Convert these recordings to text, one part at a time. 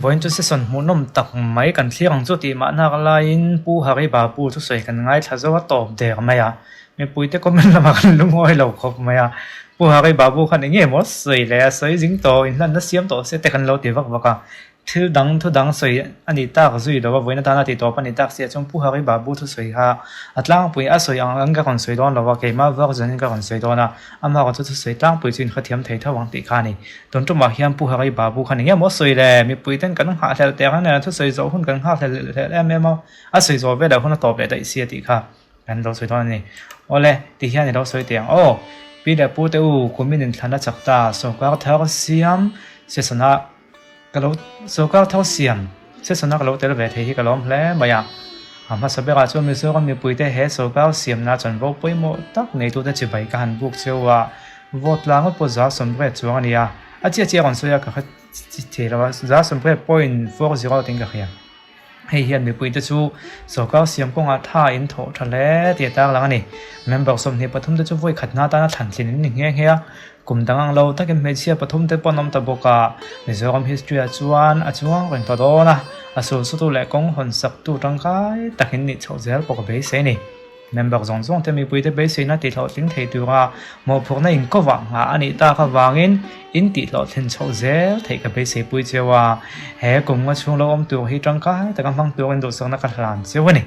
Vawiin chu session hmuhnawm tak mai kan thlir ang chu tih mahnak laiin Pu Hari Babu thusawi kan ngaithla zo a tawp der mai a, mipuite comment lamah kan lungawi lo khawp mai a, Pu Hari Babu khan eng nge maw sawi leh a sawi zing tawh inhlanna siam tawh se te kan lo ti vak vak a, Thil dang thu dang sawi a nih tak zui lo a, vawiin atana tih tawp a nih tak si ah chuan Pu Hari Babu thusawi kha a tlangpui a sawi ang ang ka rawn sawi dawn lo a, keimah vak zanin ka rawn sawi dawn a, amah rawn chu thusawi tlangpui chu inkhathiam thei tho ang tih kha a ni. Tun tumah hian Pu Hari Babu kha ni nge maw sawi le? Mipui ten kan nghahhlelh teh ang nen a thusawi zawh hun kan nghakhlelh hlelh em em a, a sawi zawh velah hun a tawp leh daih si a tih kha kan lo sawi dawn a ni. Awle, ti hian i lo sawi teh ang aw. Pi leh Pu te u, kumin inthlan a chak ta, sawrkar thar siam session ah Ka lo sawrkar tho siam session a ka lo tel ve thei hi ka lawm hle mai a. A hmasa berah chuan Mizoram mipuite he sawrkar siamna chanvo pawimawh tak neitute chibai ka han buk cheu a, vote la ngawt pawh 80% chuang a ni a, a chiah chiah a rawn sawi a ka hre thei lo a, 80.40 tiin ka hria. Hei hian mipuite chu sawrkar siam kawngah tha in thawh tha hle tih a tarlang a ni. Member 23 te chu vawi khat hna atana thlan tlin an ni nghe nghe a, kum dang ang lo takin hmeichhia pathum te pawh an awm ta bawk a, Mizoram history ah chuan a chuang reng ta dawn a, a sulsutu leh kawng hawn saktu tangkai takin nih chhoh zel pawh ka beisei a ni. Member zawng zawng te mipuite beiseina tihhlawhtling thei tura mawhphurhna inkovah nghah a nih tak avangin in tihhlawhtlin chhoh zel theih ka beiseipui cheu a, he kum nga chhung lo awm tur hi tangkai taka hmang turin duhsakna ka hlan cheu a ni.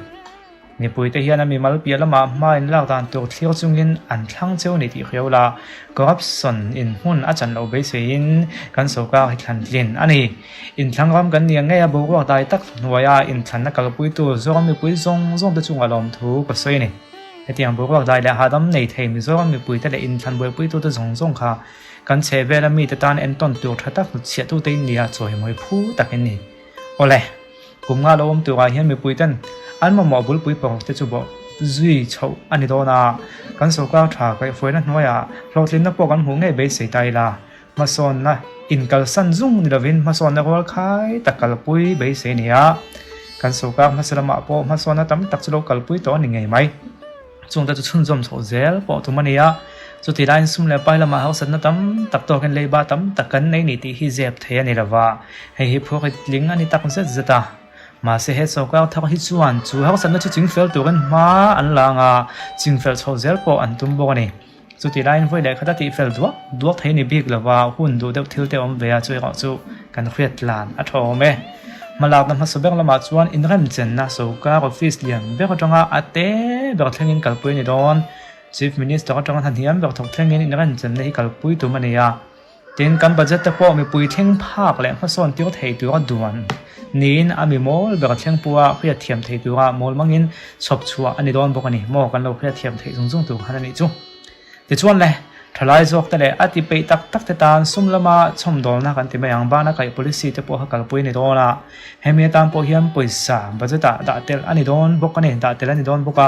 Mipuite hian a mimal piah lamah hma in lak dan tur thlir chungin an thlang cheu ni tih hriau la, corruption in hmun a chan loh beiseiin kan sawrkar hi thlan tlin a ni. Inthlang ram kan nia ngei a boruak dai tak hnuaia inthlanna kalpuitu Zoram mipui zawng zawng te chungah lawmthu ka sawi a ni. Hetiang boruak dai leh hahdam nei thei Mizoram mipuite leh inthlan buaipuitute zawng zawng kha kan chhehvela mite tan entawn tur tha tak hnutchhiahtute in nia chawimawi phu tak in ni. Awle, kum nga lo awm turah hian mipuiten an mamawh bulpui paruk te chu bawh zui chhoh a ni dawn a, kan sawrkar tha kaihhruaina hnuaiah hlawhtlinna pawh kan hmuh ngei beisei ta ila. Hmasawnna inkalsan zung ni lovin hmasawnna rual khai tak kalpui beisei a ni a, kan sawrkar hmasa lamah pawh hmasawnna tam tak chu lo kalpui tawh a ni ngei mai. Chungte chu chhunzawm chhoh zel pawh tum a ni a, chutih laiin sum leh pai lamah hausatna tam tak tawkin leiba tam tak kan nei ni tih hi zep thei a ni lova, hei hi phuak tling a ni tak zet zet a. Mahse he sawrkar thar hi chuan chu hausatna chu chingfel turin hma an la ang a, chingfel chhoh zel pawh an tum bawk a ni. Chuti laiin vawi leh khat a tihfel duak duak thei ni bik lova hun duh deuh thil te awm ve a, chu erawh chu kan hriat tlan a tha awm e. Hmalakna hmasa ber lamah chuan inremchenna sawrkar office lian ber atanga a te ber thlengin kalpui a ni dawn. Chief Minister atanga hnahniam ber thawk thlengin inremchenna hi kalpui tum a ni a. Tin, kan budget te pawh mipui thleng phak leh hmasawn tir thei tura duan niin a mi mawl ber thleng pua hriatthiam thei tura mawl mangin chhawp chhuah a ni dawn bawk a ni maw? Kan lo hriatthiam theih zung zung tur khan a nih chu. Tichuan le, thalai zawk te leh a ti peih tak tak te tan sum lama chhawmdawlna kan ti mai ang, bana kaih policy te pawh kha kalpui a ni dawn a, hemi atan pawh hian pawisa budget ah dah tel a ni dawn bawk a ni, dah tel a ni dawn bawk a.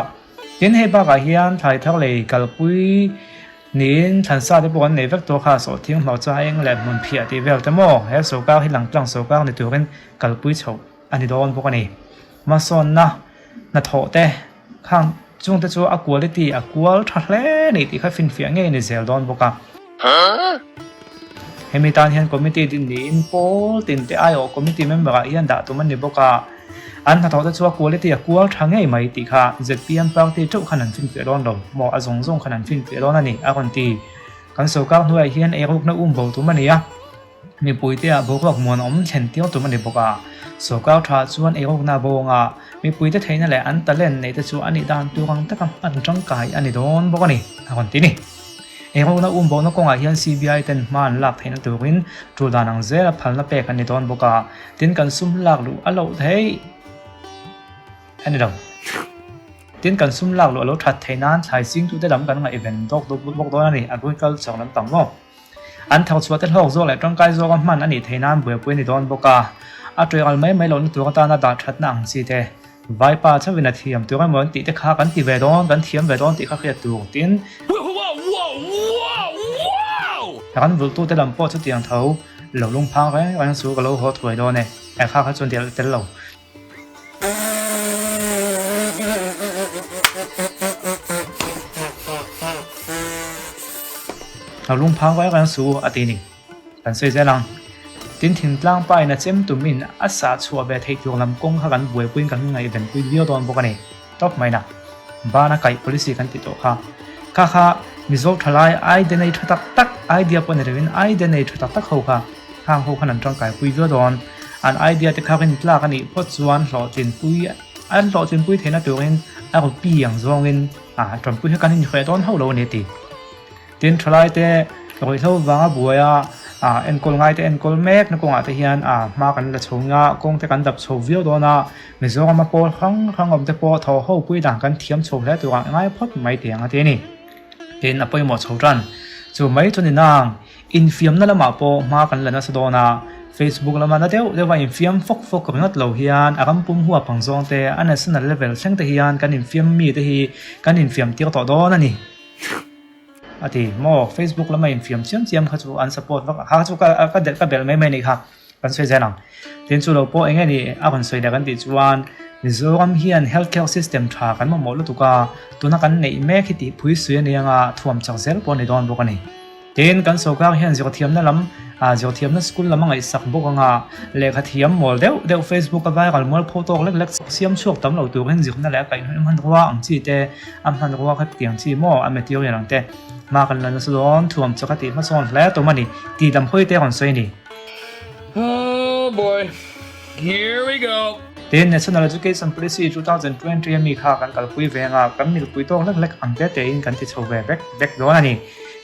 Tin, hei bakah hian thlai thar lei kalpui Niin thlansa te pawh kan nei vek tawh kha sawhthing hmawcha eng leh hmun phiah tih vel te maw he sawrkar hi langtlang sawrkar ni turin kalpui chhoh a ni dawn bawk a ni. Hmasawnna hnathawh te khang chungte chu a quality a kual tha hle a ni tih kha finfiah ngei a ni zel dawn bawk a. Hemi tan hian committee din niin pawl tin te aiawh committee member ah hian dah tum a ni bawk a. An hnathawh te chu a quality a kual tha ngei mai tih kha zpm party teuh khan an finfiah dawn lo maw a zawng zawng khan an finfiah dawn a ni a rawn ti. Kan sawrkar hnuaiah hian eirukna um bo tum a ni a, mipuite ah boruak muan awm thlen tir tum a ni bawk a. Sawrkar tha chuan eirukna bo anga mipuite theihna leh an talent neih te chu a nih dan tur ang taka hman tangkai a ni dawn bawk a ni a rawn ti ni. Eirukna um bohna kawngah hian CBI ten hma an lak theihna turin tul dan ang zela phalna pek an ni dawn bawk a, tin kan sum lak luh a loh theih a ni lo. Tin kan sum lak luh a lo that theih nan thlai chingtute lam kan ngaihven dawk dawk bawk dawn a ni, agriculture lampang maw. An thar chhuah te hlawk zawk leh tangkai zawka hman a nih theih nan buaipui a ni dawn bawk a, a tuiral mai mai lohna tur atana dah thatna ang chi te, Vaipa chauhin a thiam tur emaw an tih te kha kan ti ve dawn, kan thiam ve dawn tih kha hriat tur tin. Ran vulhtute lam pawh chutiang tho lo lungphang reng reng chu ka lo haw thuai dawn e, e kha kha chuan tel lo. Lo lungphang reng reng su a ti ni. Kan sawi zel ang. Tin, thingtlang pa in a chem tumin a sah chhuah ve theih tur lam kawng kha kan buaipuiin kan ngaihvenpui viau dawn bawk a ni. Tawp mai na. Bana kaih policy kan ti tawh kha. Kha kha Mizo thalai idea nei tha tak tak, idea pawh ni loin idea nei tha tak tak ho kha hang ho khan an tangkaipui viau dawn. An idea te kha rin tlak a nih phawt chuan hlawhtlinpui an hlawhtlinpui theihna turin a rupee ang zawngin a tanpui kha kan inhruai dawn hauh lo a ni a ti. Tin, thalaite ruihhlo vanga buaia enkawl ngaite enkawl mek na kawngah te hian hma kan la chho nia, kawng te kan dap chho viau dawn a, Mizorama pawl hrang hrang awm te pawh thaw ho pui dan kan thiam chho hle turah ngai phawt mai teh ang a ti a ni. Tin, a pawimawh chho tan. Chu mai chu ni nang, infiamna lamah pawh hma kan la nasa dawn a, Facebook lama na deuh deuha infiam fawk fawk ringawt lo hian a ram pum huap ang zawng te, a national level thleng te hian kan infiam mi te hi kan infiam tir tawh dawn a ni. A ti maw Facebook lama infiam chiam chiam kha chu an support vak kha chu ka ka delh ka belh mai mai anih kha kan sawi zel ang. Tin chu lo pawh eng nge ni a rawn sawi leh kan tih chuan Mizoram hian health care system tha kan mamawh lutuk a, tuna kan neih mek hi tih phui sui a ni anga thuam chak zel pawh a ni dawn bawk a ni. Tin kan sawrkar hian zirthiamna lam zirthiamna school lam a ngaihsak bawk anga lehkha thiam mawl deuh deuh Facebook a viral mualpho tawk lek lek siam chhuak tam lo turin zirna leh a kaihhnawih hmanrua ang chi te A hmanrua kha tiang chi maw a material ang te hma kan la nasa dawn thuam chak a tih hmasawn hle tum a ni tih lam hawi te a rawn sawi a ni. Oh boy, here we go. Tin, National Education Policy 2020 a mi kha kan kalpui ve anga kan milpui tawk lek lek ang te tein kan ti chho ve vek vek dawn a ni.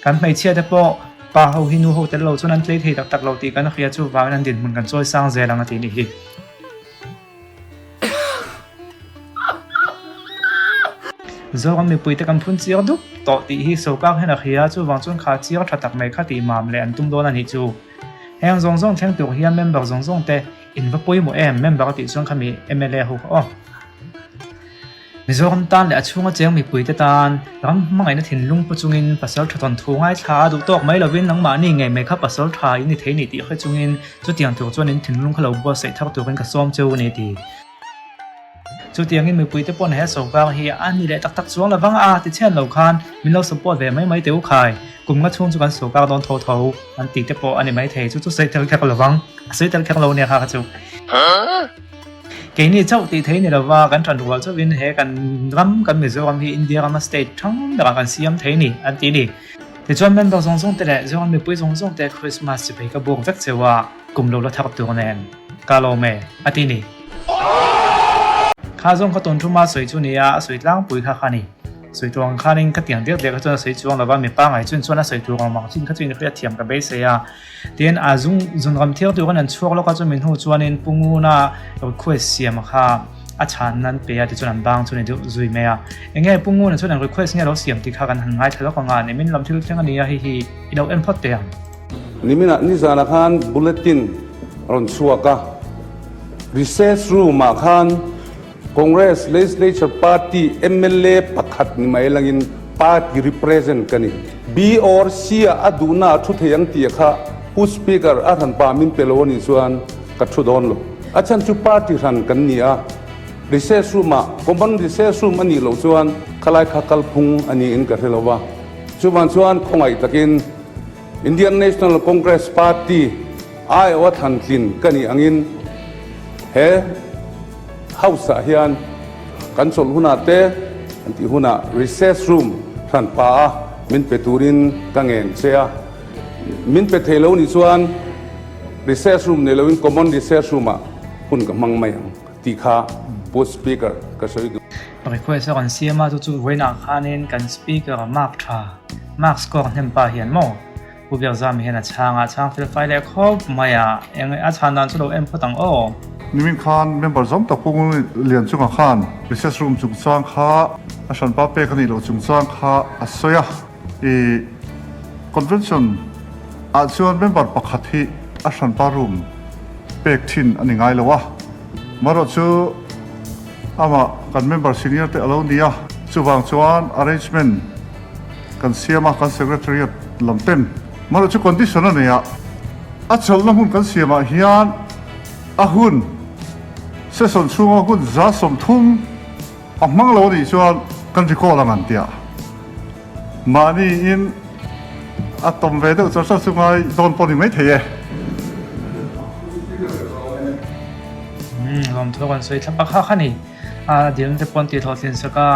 Kan hmeichhia te pawh pa ho hi nu ho tel lo chuan an tlei thei tak tak lo tih kan hria chuvangin an dinhmun kan chawi sang zel ang a tih ni hi. Zoram mipuite kan phun chiar dup tawh tih hi sawrkar hian a hria a, chuvang chuan kha chiar tha tak mai kha tih mam leh an tum dawn a nih chu. Heng zawng zawng thleng tur hian member zawng zawng te in va pawimawh em? Member a tih chuan khami mla ho kha aw. Mizoram tan leh a chhunga cheng mipuite tan ram hmangaihna thinlung pu chungin pasal tha tawn thu ngaithla a duh tawk mai lovin nangmahni ngei mai kha pasal tha in ni thei ni tih hre chungin chutiang tur chuan in thinlung kha lo buatsaih thar turin ka sawm cheu a ni ti. Chutiangin mipuite pawn he sawrkar hi a ni leh tak tak chuang lovang a ti chhian lo khan min lo support ve mai mai teh u khai, kum nga chhung chu kan sawrkar dawn tho tho an tih te pawh a ni mai thei chu chu sawi tel kher lovang a sawi tel kher lo nia kha kha chu. Keini chauh tih thei ni lova kan ṭan rual chauhin he kan ram kan Mizoram hi India rama state ṭhang berah kan siam thei ni an ti ni. Tichuan member zawng zawng te leh Zoram mipui zawng zawng te Christmas chibai ka buak vek cheu a, kum lo la thar tur nen ka lawm e a ti ni. Kha zawng kha tun thuma sawi chu nia a sawi tlangpui kha kha ni. Sawi tur ang khanin ka tiang diak diak kha chuan a sawi chuang lova mipa ngai chuan chuan a sawi tur ang mang chin kha chu inhriat thiam ka beisei a. Tin, a zung zun ram thiar turin an chhuak lawk a, chumi hnu chuanin Pu Nguna request siam kha a chhan nan pe a tichuan an bang chu ni deuh zui mai a. Enge Pu Nguna chuan an request nge lo siam tih kha kan han ngaithla lawk ang a, nimin lam thil thleng a ni a, hei hi i lo en phawt teh ang. Niminah nizanah khan bulletin a rawn chhuak a, recess room-ah khan Congress Legislature Party mla pakhat ni mai langin party represent ka ni. B or C ah a duhna a thu thei ang tih kha Pu Speaker a hran pa min pe lo a nih chuan ka thu dawn lo. A chhan chu party hran kan ni a, recess room ah common recess room a nih loh chuan khalai kha kalphung a niin ka hre lo va. Chuvang chuan khawngaih takin Indian National Congress Party aiawh a thlantlin ka nih angin he House ah hian kan chawlh hunah te an tih hunah recess room hran pa a min pe turin ka ngen che a, min pe thei lo nih chuan recess room nei loin common recess room ah hun ka hmang mai ang tih kha Pu Speaker ka sawi duh. Request a rawn siam a, chu chu vawiinah khanin kan Speaker mark tha, mark score hnem pa hian maw Pu Biakzami hian a chhang a, a chhang fel fai leh khawp mai a, eng a chhan dan chu lo en phawt ang aw. Nimin khan member zawm tak Pu Ngunlian chungah khan recess room chungchang kha a hranpa pek a nih loh chungchang kha a sawi a, i convention ah chuan member pakhat hi a hranpa room pek thin a ni ngai lo a, marawh chu amah kan member senior te a lo ni a, chuvang chuan arrangement Kan siam a, kan secretariat lam ten marawh chu condition a nei a, a chawlhna hmun kan siamah hian a hun session chhunga hun 30 a hmang lo a nih chuan kan recall ang an tia. Mahni in a tawm ve deuh char char chu ngai dawn pawh ni maithei e. Lawmthu kan sawi thlap a kha kha ni. A dilna te pawh an tih hlawhtlin sak a,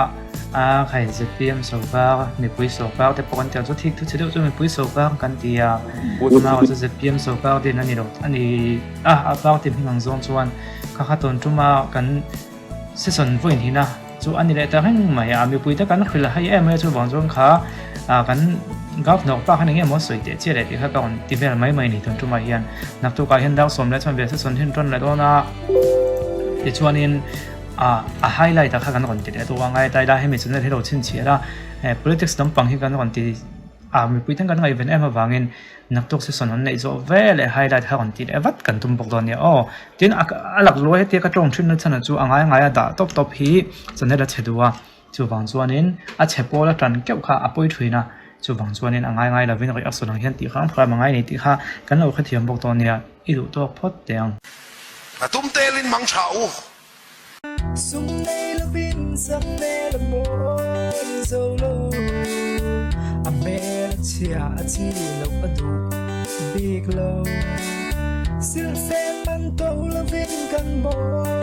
a khai zpm sawrkar mipui sawrkar te pawh kan ti ang chu thik thu chhe deuh chu mipui sawrkar kan ti a, amah chu zpm sawrkar din a ni lo a ni a, a party hming ang zawng chuan kha kha tawn tum a kan session vawiin hina chu a ni leh ta reng mai a, mipui te kan hrilh hai em mai a chuvang chuan kha kan governor pa khan eng emaw sawi teh chiah leh tih kha ka rawn ti vel mai mai a ni tun tumah hian naktukah hian dar sawm leh chuan ve session hi an rawn la dawn a tichuanin a highlight ah kha kan rawn ti leh dawn a ngai ta ila hemi channel hi lo chhinchhiah la politics lampang hi kan rawn ti a mipui ten kan ngaihven em avangin Naktuk session an neih zawh ve leh highlight kha rawn tih leh vat kan tum bawk dawn nia aw. Tin a a lak luai hetia ka tawng thin na chhan ah chu a ngai ngai a dah tawp tawp hi channel a chhe duh a, chuvang chuanin a chhe pawl a tan keuh kha a pawi thin a, chuvang chuanin a ngai ngai lovin reaction ang hian tih hram hram a ngai ni tih kha kan lo hrethiam bawk dawn nia, i duh tawk phawt teh ang. A tum telin mang tha u. Sum nei lovin sak hmel a mawi zo lo, a hmel a chhia a chi loh a duh bik lo. Silhfen man to lovin kan mawi.